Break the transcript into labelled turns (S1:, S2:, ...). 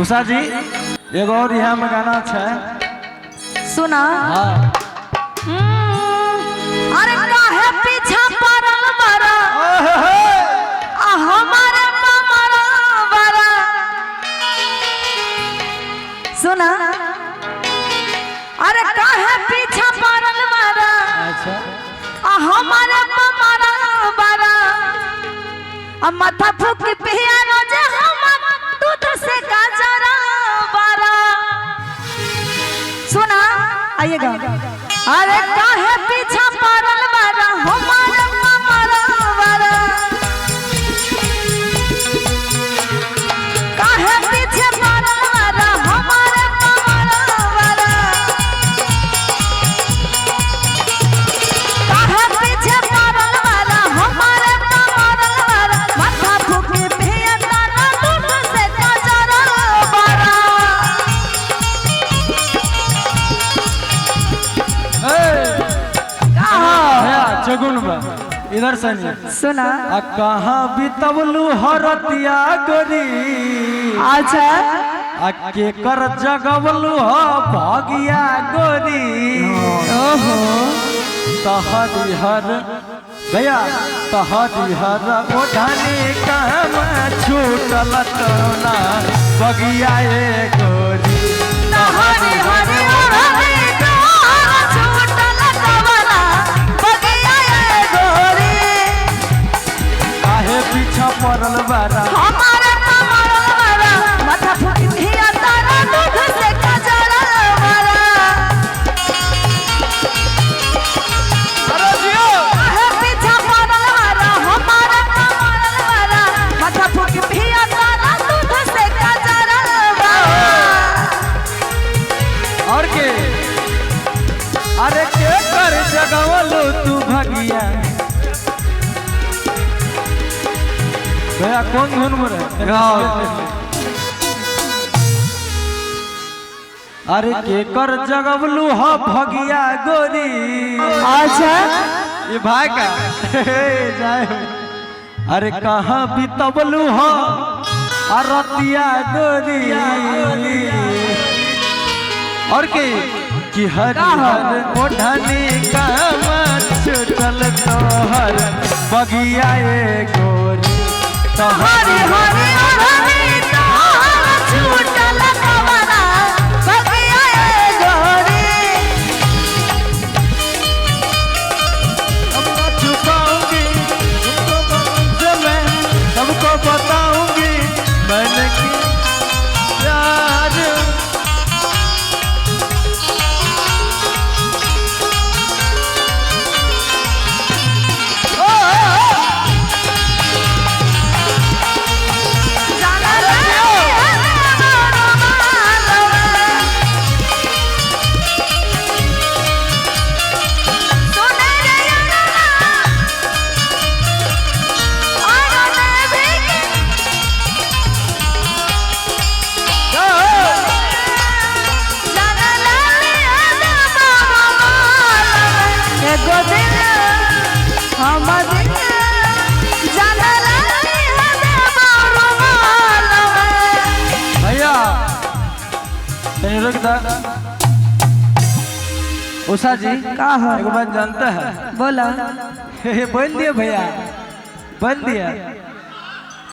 S1: उषा जी एगो और यहाँ में गाना है।
S2: सुना।
S1: हाँ।
S2: अरे काहे पीछा पड़ल बड़ा हमारे ममरा बड़ा। सुना। अरे काहे पीछा पड़ल बड़ा।
S1: अच्छा।
S2: हमारे ममरा बड़ा माथा फूक पिया रोज हम दूध से गाजरा बड़ा। सुना आइएगा। अरे काहे पीछा पड़ल बड़ा हमारे ममरा बड़ा। काहे पीछे पड़ल बड़ा हमारे ममरा बड़ा। काहे पीछे पड़ल बड़ा हमारे ममरा बड़ा माथा फूक पिया तारा दूध से गाजरा बड़ा।
S1: चगुन बा इधर से नहीं।
S2: सुना।
S1: आ कहाँ बितवलू हरतिया गोरी।
S2: अच्छा।
S1: आ के कर जगवलू ह भगिया गोरी।
S2: ओहो।
S1: तहरी हर भैया तहरी हर ओढ़नी काम छूटल टोना बगिया ए गोरी।
S2: तहरी हर ओढ़नी काम छूटल टोना बगिया ए गोरी।
S1: काहे पीछा पड़ल बारा
S2: हमारे कमरल बारा माथा फूक धिया तारा दूध से कजरा बारा।
S1: अरे जियो।
S2: काहे पीछा पड़ल बारा हमारे कमरल बारा माथा फूक धिया तारा दूध से कजरा बारा।
S1: और के अरे के कर जगवलू तू भगिया भैया कौन धुन में रहे। अरे के कर जगवलू ह भगिया गोरी।
S2: अच्छा।
S1: ये भाई का जाए। अरे कहाँ बितवलू ह अरतिया गोरी। और के कि हर हर ओढ़नी काम छूटल तोहर बगिया ए गोरी।
S2: हरी हरी ओढ़नी तोहर छूटल कवना बगिया ए गोरी।
S1: अब ना छुपाऊंगी तुमको से मैं सबको बताऊंगी मैंने की प्यार। भैया रुक दा। उषा जी
S2: का हो?
S1: एक बात जानते हैं।
S2: बोला।
S1: बोल दिए भैया बोल दिया।